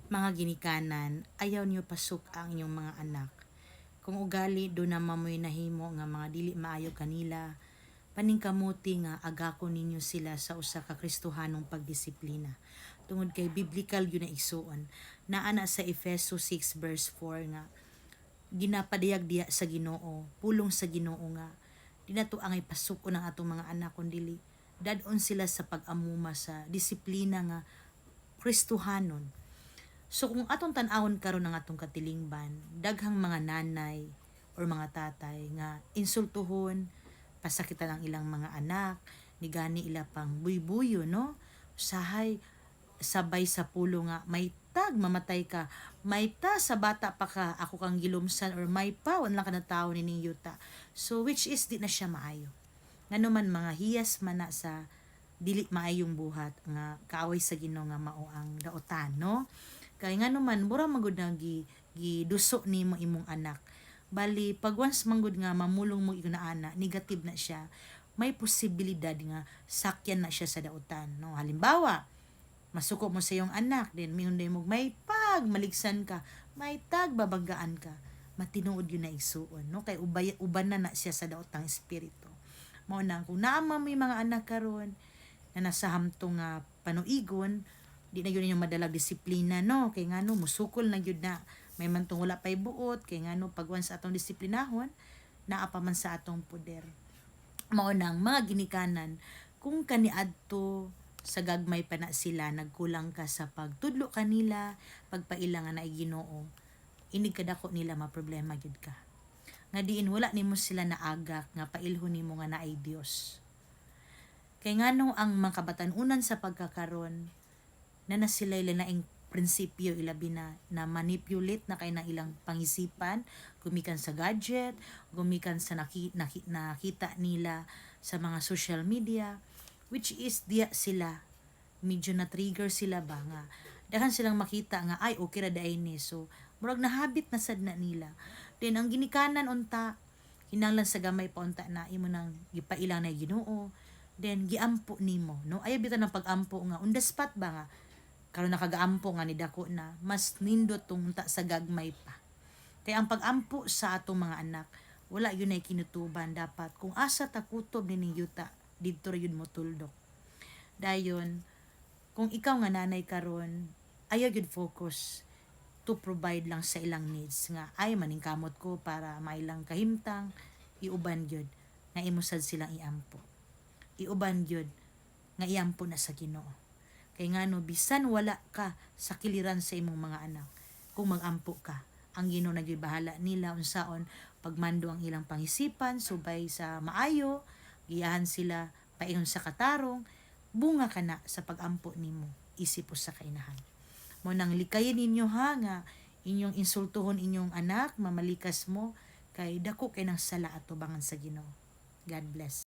Mga ginikanan, ayaw niyo pasuk-a ang inyong mga anak. Kung ugali duna man mo'y nahimo nga mga dili maayo kanila, paningkamuti nga agakon ninyo sila sa usa ka Kristohanong pagdisiplina. Tungod kay biblical gyud na, igsuon. Naa na sa Efeso 6 verse 4 nga ginapadayag diya sa Ginoo, pulong sa Ginoo nga di nato angay pasuk-on ang atong mga anak kun dili dad-on sila sa pag-amuma sa disiplina nga Kristohanon. So kung atong tan-awon karon ang atong katilingban, daghang mga nanay or mga tatay nga insultuhon, pasakitan ang ilang mga anak, nigani ila pang buybuyo, no? Usahay sabay sa pulo nga may tag mamatay ka, may ta sa bata pa ka ako kang gilumsan, or may pa wala ka na tao nining yuta. So which is di na siya maayo. Ngano man mga hiyas man na sa dili maayong buhat nga kaaway sa Ginoo nga mao ang daotan, no? Kay ngano man mura man gud na gi giduso nimo imong anak. Bali pag once man gud nga mamulong mo ingon na ana, negative na siya, may posibilidad nga sakyan na siya sa dautan, no? Halimbawa, masuko mo sa iyong anak, then mingon mo, may pag maligsan ka, may tag babanggaan ka, matinuod gyud na, igsuon, no? Kay ubay, uban na na siya sa daotang espiritu. Mao na kung naa man mo'y mga anak karon na nasa hamtong nga panuigon, di na gyud ninyo madalag disiplina, no? Kay ngano musukol na gyud na, may man tong wala pay buot. Kay ngano pag once atong disiplinahon, naa pa man sa atong poder. Mao nang mga ginikanan, kung kaniadto sa gagmay pa na sila, nagkulang ka sa pagtudlo kanila, pagpaila nga naay Ginoo, inig kadako nila maproblema gyud ka. Nga diin wala nimo sila naagak nga pailhon nimo nga naay Dios. Kay ngano ang mga kabatan-unan sa pagkakaron na na sila laing prinsipyo, ilabi na na manipulate na kay ng ilang pangisipan gumikan sa gadget, gumikan sa nakita nila sa mga social media, which is diya sila medyo na trigger sila ba nga daghan silang makita nga ay okay ra diay ni. So murag nahabit na sad na nila. Then ang ginikanan unta, kinahanglan sa gamay pa unta na imo nang gipailang na Ginoo, then giampo nimo, no? Ayaw bitaw ng pag-ampo nga on the spot ba nga karon nakagaampo nga ni dako na, mas nindot tong unta sa gagmay pa. Kay ang pag-ampo sa atong mga anak, wala gyud ay kinutuban. Dapat kung asa ta kutob nining yuta, didto ra gyud mo tuldok dayon. Kung ikaw nga nanay karon, ayaw gyud focus to provide lang sa ilang needs nga ay maningkamot ko para mailang kahimtang. Iuban gyud nga imo sad silang iampo, iuban gyud nga iampo na sa Ginoo. Kay ngano bisan wala ka sa kiliran sa imong mga anak, kung magampo ka, ang Ginoo na gyud bahala nila unsaon pagmando ang ilang pangisipan subay sa maayo, giyahan sila paingon sa katarong. Bunga kana sa pagampo nimo isip usa ka inahan. Mao nang likayin ninyo ha nga inyong insultuhon inyong anak, mamalikas mo, kay dako kay nang sala atubangan sa Ginoo. God bless.